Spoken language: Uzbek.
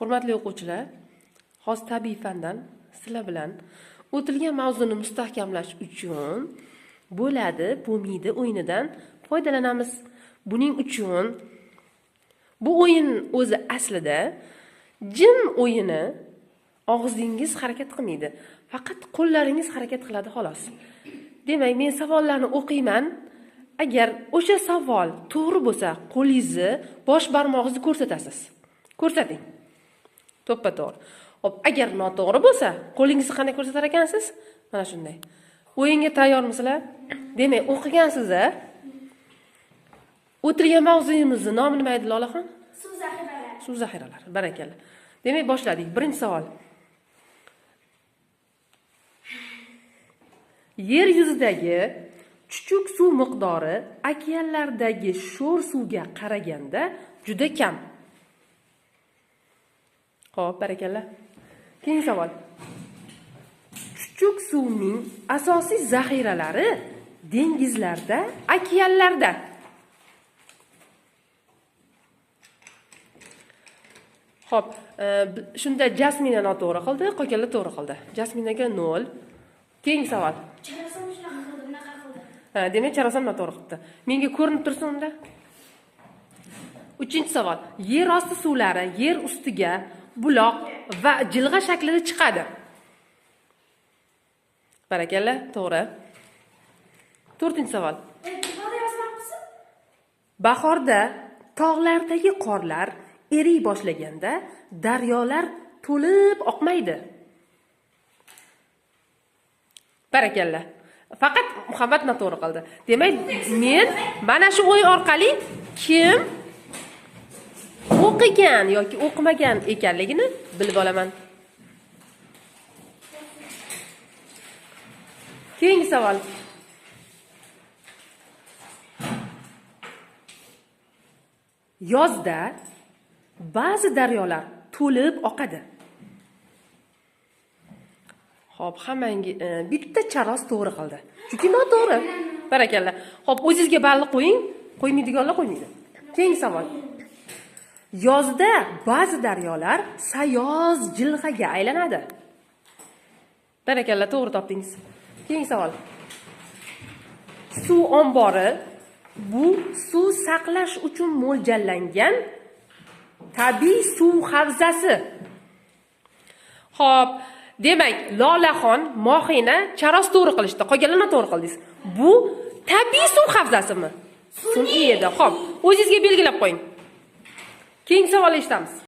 Hurmatli o'quvchilar, hozir tabiiy fandan sizlar bilan o'tilgan mavzuni mustahkamlash uchun bo'ladi, bo'lmaydi o'yinidan foydalanamiz. Buning uchun bu o'yin o'zi aslida jim o'yini, og'zingiz harakat qilmaydi, faqat qo'llaringiz harakat qiladi xolos. Demak, men savollarni o'qiyman. Agar o'sha savol to'g'ri bo'lsa, qo'lingizni, bosh barmog'ingizni ko'rsatasiz. Ko'rsating. To'ppa-to'g'ri. Xo'p, agar noto'g'ri bo'lsa, qo'lingizni qanday ko'rsatar ekansiz? Mana shunday. O'yinga tayyormisizlar? Demak, o'qigansiz-a? O'tilgan mavzuyimizni nomi nima edi, Lolaxon? Suv zaxiralari. Suv zaxiralari. Barakalla. Demak, boshladik. Birinchi savol. Yer yuzidagi chuchuk suv miqdori okeanlardagi sho'r suvga qaraganda juda kam. Xo'p, barakalla. Keyingi savol. Chuchuk suvning asosiy zaxiralari dengizlarda, okeanlarda. Xo'p, shunda Jasmina noto'g'ri qildi, qolganlar to'g'ri qildi. Jasminaga 0. Keyingi savol. Charasom shunaqa qildi, bunaqa qildi. Ha, demak, Charasom noto'g'ri qildi. Menga ko'rinib tursin unda. Uchinchi savol. Yer osti suvlari yer ustiga buloq va jilg'a shaklida chiqadi. Barakalla, to'g'ri. To'rtinchi savol. Bahorda tog'lardagi qorlar eriy boshlaganda daryolar to'lib oqmaydi. Barakalla. Faqat Muhammad noto'g'ri qildi. Demak, men mana shu o'yin orqali kim o'qigan yoki o'qimagan ekanligini bilib olaman. Keyingi savol. Yozda ba'zi daryolar to'lib oqadi. Xo'p, hammangi bitta charos to'g'ri qildi. Chunki noto'g'ri. Barakalla. Xo'p, o'zingizga ball qo'ying, qo'ymaydiganlar qo'ymaydi. Keyingi savol. Yozda ba'zi daryolar sayoz jilg'aga aylanadi. Barakalla, to'g'ri topdingiz. Keyingi savol. Suv ombori bu suv saqlash uchun mo'ljallangan tabiiy suv havzasi. Xo'p, demak, Lolaxon, Mohina, Charos to'g'ri qilishdi. Qolganlar noto'g'ri qildingiz. Bu tabiiy suv havzasimi? Sun'iy edi. Xo'p, o'zingizga belgilab qo'ying. Keyingi savolni eshitamiz.